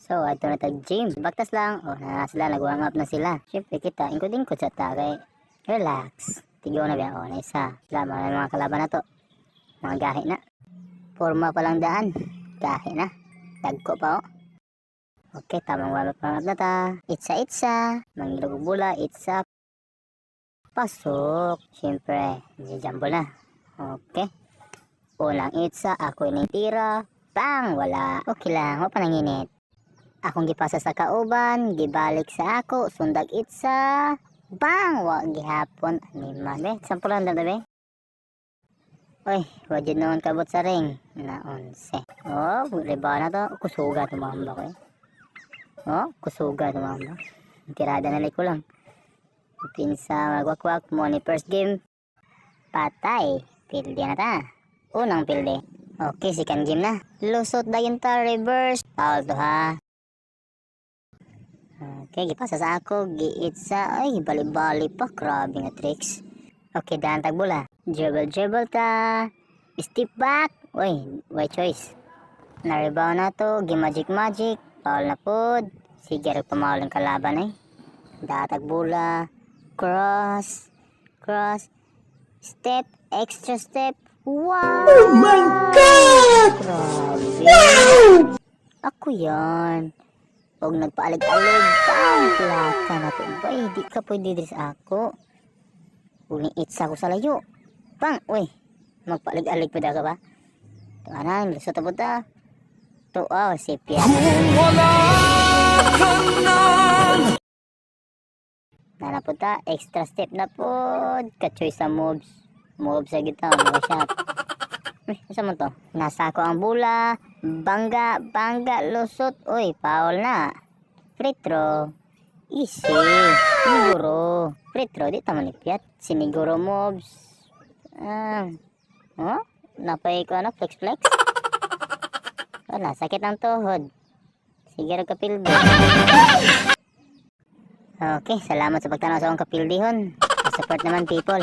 So, adto na tag gym. Baktas lang. Oh, na sila, nag-warm up na sila. Siyempre kita, ingkod-ingkod sa ta kay relax. Tigo na biya. Oh, na isa. Sila, mga kalaban na to. Mga gahi na. Porma pa lang daan. Gahi na. Dagko pa oh. Okay, tamang warm up na ta. Itsa itsa. Mangilog og bula, itsa. Pasok. Siyempre, jumble na. Okay. Unang itsa, ako ining tira. Bang! Wala. Okay lang, wa pa nanginit. Akong gipasa sa kauban, gibalik sa ako, sundag itsa. Bang! Wa gihapon. Anima. Be, sampulan na be. Uy, wa jud noon kabot sa ring. Na 11. Oh, rebound na to. Kusuga tumamba ko eh. Oh, kusuga tumamba. Tirada na ko lang. Pinsa magwakwak mo ni first game. Patay. Pildi na ta. Unang pildi. Okay, second game na. Lusot dayon ta, reverse. Foul to ha. Okay, gipasa sa ako, giitsa, ay, bali-bali pa, grabe nga tricks. Okay, daan tagbula. Dribble, dribble ta. Step back. Uy, white choice. Na-rebound na to, gi-magic magic. Foul na pod. Sige, rin pamawal ang kalaban eh. Datag bula. Cross. Cross. Step. Extra step. Wow! Oh my God! Grabe. Wow! Ako yan. Huwag nagpaalig-alig. Bang! Plaka na to. Bay, di ka pwede diri sa ako. Ug itsa ko sa layo. Bang! Uy, magpaalig-alig pa ka ba? Tuanan, lusot na punta. To, oh, sipya. Kung wala ka na. Na punta, extra step na po. Ka-choice sa moves. Moves sa gitna, mga shot. Uy, asa man to? Nasa ko ang bula. Bangga, bangga, lusot. Uy, foul na. Free throw. Easy. Siguro. Free throw, di ta manipyat. Siniguro moves. Ah. Oh? Napay ko ano, flex flex. Wala, sakit ang tuhod. Sige ra kapildi. Okay, salamat sa pagtanaw sa akong kapildihon. Support naman, people.